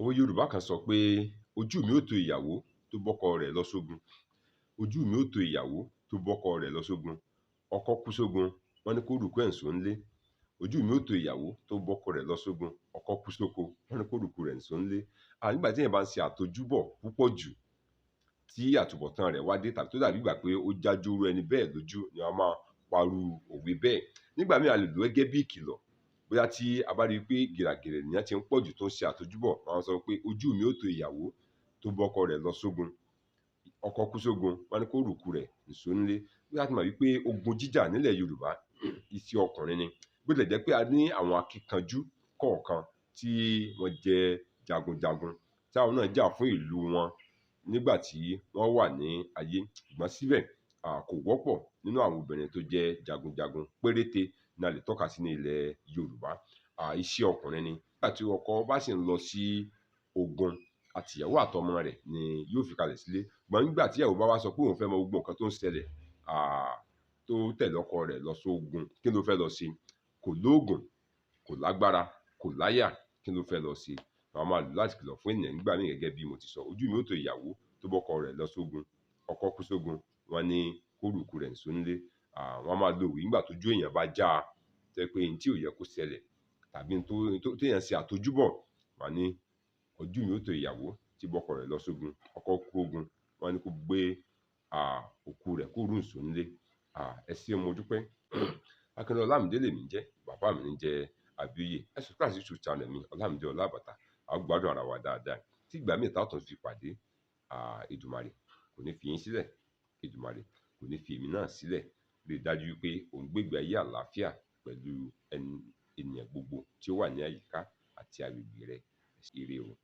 Òwe Yorùbá kan sọ pé ojú mi ò tó ìyàwó tó bọ́kọ rẹ̀ lọ sógun. Ojú mi ò tó ìyàwó tó bọ́kọ rẹ̀ lọ sógun. Ọkọ kú sógun, wọ́n ní kó rùkú ẹ̀ ǹṣó ńlé. Ojú mi ò tó ìyàwó tó bọ́kọ rẹ̀ lọ sógun. Ọkọ kú sóko, wọ́n ní kó rùkú rẹ̀ ǹṣó ńlé. Nígbà tí èèyàn bá ń ṣe àtojúbọ̀ púpọ̀ jù tí àtúbọ̀tán rẹ̀ wá dé tàbí tó dàbí ìgbà pé ó jájú irú ẹni bẹ́ẹ̀ lójú ni a máa parú òwe bẹ́ẹ̀. Nígbà míì a lè lò ó gẹ́gẹ́ bí ìkìlọ̀. Bóyá tí a bá rí i pé gìràgìrà ènìyàn ti ń pọ̀ jù tó ń ṣe àtojúbọ̀, wọ́n á sọ pé ojú mi ò tó ìyàwó tó bọ́kọ rẹ̀ lọ sógun. Ọkọ kú sógun, wọ́n ní kó rùkú rẹ̀ ǹṣó ńlé. Bóyá a ti mọ̀ wípé ogun jíjà nílẹ̀ Yorùbá iṣẹ́ ọkùnrin ni. Bó tilẹ̀ jẹ́ pé a ní àwọn akíkanjú kọ̀ọ̀kan tí wọ́n jẹ́ jagunjagun, tí àwọn náà jà fún ìlú wọn nígbà tí wọ́n wà ní ayé. Ṣùgbọ́n síbẹ̀, kò wọ́pọ̀ nínú àwọn obìnrin tó jẹ́ jagunjagun péréte ni a lè tọ́ka sí ní ilẹ̀ Yorùbá. Iṣẹ́ ọkùnrin ni. Nígbà tí ọkọ bá sì ń lọ sí ogun, àti ìyàwó àtọmọ rẹ̀ ni yóò fi kalẹ̀ sílé. Ṣùgbọ́n nígbà tí ìyàwó bá wá sọ pé òun fẹ́ mọ gbogbo nǹkan tó ń ṣẹlẹ̀, tó tẹ̀lé ọkọ rẹ̀ lọ sógun, kí ló fẹ́ lọ ṣe? Kò lóògùn, kò lágbára, kò láyà, kí ló fẹ́ lọ ṣe? Àwọn máa lò láti kìlọ̀ fún ènìyàn nígbà míì gẹ́gẹ́ bí mo ti sọ. Ojú mi ò tó ìyàwó tó bọ́kọ rẹ̀ lọ sógun. Ọkọ kú sógun, wọ́n ní kó rùkú rẹ̀ ǹṣó ńlé. Wọ́n máa lo òwe nígbà tójú èèyàn bá já a, tó jẹ́ pé ohun tí ò yẹ kó ṣẹlẹ̀ tàbí ohun tó téèyàn ṣe àtojúbọ̀, wọ́n á ní ojú mi ò tó ìyàwó tí bọ́kọ rẹ̀ lọ sógun. Ọkọ kú ogun, wọ́n ní kó gbé òkú rẹ̀ kó rù ǹṣó ńlé. Ẹ ṣé, mo dúpẹ́. Akínọlá Ọlámídé lèmi ń jẹ́, bàbá mi ń jẹ́ Abíóyè. Ẹ subscribe sí YouTube channel mi, Ọlámídé Ọlábàtà. A ó gbádùn ara wa dáadáa. Tí ìgbà míì tá tún fi pàdé, Èdùmàrè kò ní fi yín sílẹ̀. Èdùmàrè kò ní fi èmi náà sílẹ̀. Rí i dájú wípé ò ń gbé ìgbé ayé àlàáfíà pẹ̀lú ènìyàn gbogbo tí ó wà ní àyíká àti agbègbè rẹ. Ire o.